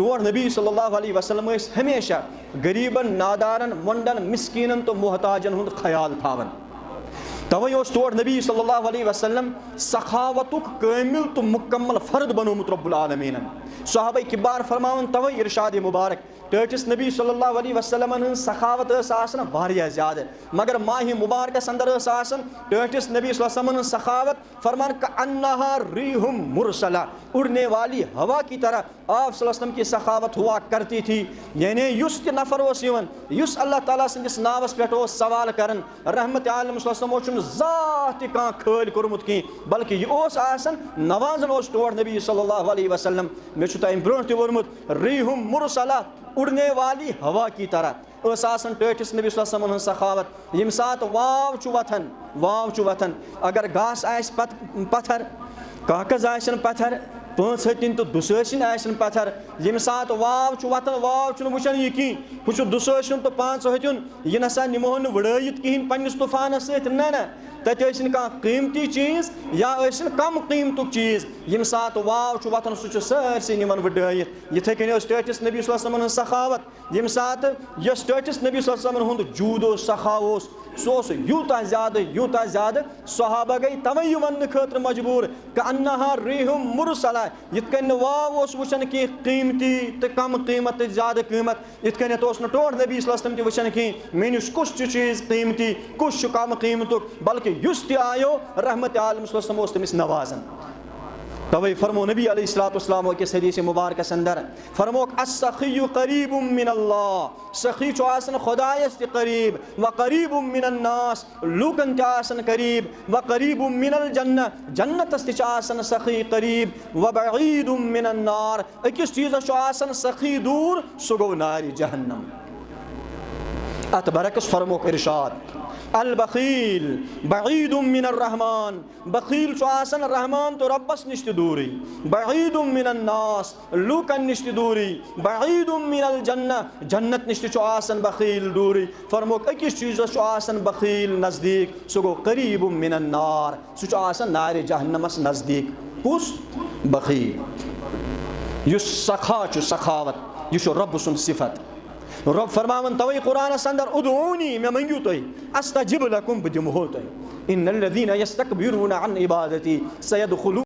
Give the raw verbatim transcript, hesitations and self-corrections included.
ٹوٹھ نبی صلی اللہ علیہ وسلم ٲسۍ ہمیشہ غریبن، نادارن، مۄنڈن، مسکینن تہٕ محتاجن ہُنٛد خیال تھاوان۔ توے اوس ٹوٹھ نبی صلی اللہ علیہ وسلم سخاوتُک کٲمل تہٕ مکمل فرد بنومُت رب العالمینن۔ صحابہ کبار فرماوان توے ارشاد مبارک، ٹٲٹھِس نبی صلی اللہ علیہ وسلمن ہٕنٛز سخاوت ٲس آسان واریاہ زیادٕ، مگر ماہِ مبارکس اندر ٲس آسان ٹٲٹھِس نبی صلی اللہ علیہ وسلمن ہٕنٛز سخاوت فرمان، کأنہا ریح مرسلہ، اڑنے والی ہوا کی طرح۔ آپ صلی اللہ علیہ وسلم کی سخاوت ہوا کرتی تھی۔ یعنی یُس تہِ نفر اوس یِوان، یُس اللہ تعالیٰ سٕنٛدِس ناوس پٮ۪ٹھ اوس سوال کران، رحمت عالم صلی اللہ علیہ وسلم اوس چھُنہٕ زانٛہہ تہِ کانٛہہ خٲلۍ کوٚرمُت کینٛہہ، بلکہِ یہِ اوس آسان نوازان اوس ٹوٹھ نبی صلی اللہ علیہ وسلم۔ مےٚ چھُ تۄہہِ برونٛٹھ تہِ ووٚنمُت، ریح مرسلہ، اڑنے والی ہوا کی طرح۔ ٲس آسان ٹٲٹھِس نبی صلی اللہ علیہ وسلمن ہٕنٛز سخاوت۔ ییٚمہِ ساتہٕ واو چھُ وۄتھان، واو چھُ وۄتھان، اگر گاسہٕ آسہِ پت-، پتھر، کاغذ آسن پتھر، پانٛژھ ہتِنۍ تہٕ دُسٲسِنۍ آسن پتھر، ییٚمہِ ساتہٕ واو چھُ وۄتھان، واو چھُنہٕ وٕچھان یہِ کِہیٖنۍ، ہُہ چھُ دُسٲسِنُن تہٕ پانٛژھ ہتِنُن، یہِ نسا نِمہون نہٕ وٕڑٲیِتھ کِہیٖنۍ پننِس طوفانس سۭتۍ، نہ نہ، تتہِ ٲسِن کانٛہہ قۭمتی چیٖز یا ٲسِن کم قۭمتُک چیٖز، ییٚمہِ ساتہٕ واو چھُ وۄتھان سُہ چھُ سٲرسٕے نِوان وٕڑٲیِتھ۔ یِتھے کٔنۍ ٲس ٹٲٹھِس نبی صلی اللہ علیہ وسلمن ہٕنٛز سخاوت، ییٚمہِ ساتہٕ یۄس ٹٲٹھِس نبی صلی اللہ علیہ وسلمن ہُنٛد جوٗد اوس، سخا اوس، سُہ اوس یوٗتاہ زیادٕ، یوٗتاہ زیادٕ، صحابہ گٔے توے یہِ وننہٕ خٲطرٕ مجبوٗر، کأنہا ریح مرسلہ، یِتھ کٔنۍ نہٕ واو اوس وٕچھان کینٛہہ قۭمتی تہٕ کم قۭمت تہٕ زیادٕ قۭمت، یِتھ کٔنٮ۪تھ اوس نہٕ ٹوٹھ نبی صلی اللہ علیہ وسلم تہِ وٕچھان کینٛہہ مےٚ نِش کُس چھُ چیٖز قۭمتی، کُس چھُ کم قۭمتُک، بلکہِ یُس تہِ آیو، رحمت عالم صلی اللہ علیہ وسلم اوس تٔمِس نوازان۔ توے فرمو نبی علیہ الصلوۃ والسلام أکِس حدیث مبارکس اندر، فرموک، السخی قریب من اللہ، سخی چھُ آسان خدایس تہِ قریب، و قریب من الناس، لوٗکن تہِ آسان قریب، و قریب من الجنہ، جنتس تہِ چھُ آسان سخی قریب، و بعید من النار، أکِس چیٖزس چھُ آسان سخی دوٗر، سُہ گوٚو نارِ جہنم۔ اتھ برعکس فرموک ارشاد، البخیل بعید من الرحمان، بخیل چھُ آسان رحمان تہٕ رۄبس نِش تہِ دوٗرٕے، بعید من الناس، لوٗکن نِش تہِ دوٗرٕے، بعید من الجنہ، جنت نِش تہِ چھُ آسان بخیل دوٗرٕے۔ فرموک أکِس چیٖزس چھُ آسان بخیل نزدیٖک، سُہ گوٚو قریب من النار، سُہ چھُ آسان نارِ جہنمس نزدیٖک۔ کُس؟ بخیل۔ یُس سخا چھُ، سخاوت، یہِ چھُ رۄب سُنٛد صفت۔ رۄب فرماوان توے قرآنس اندر، ادعونی، مےٚ منٛگِو تُہۍ، استجب لکم، بہٕ دِمہو تۄہہِ۔ ان الذین یستکبرون عن عبادتی سیدخلون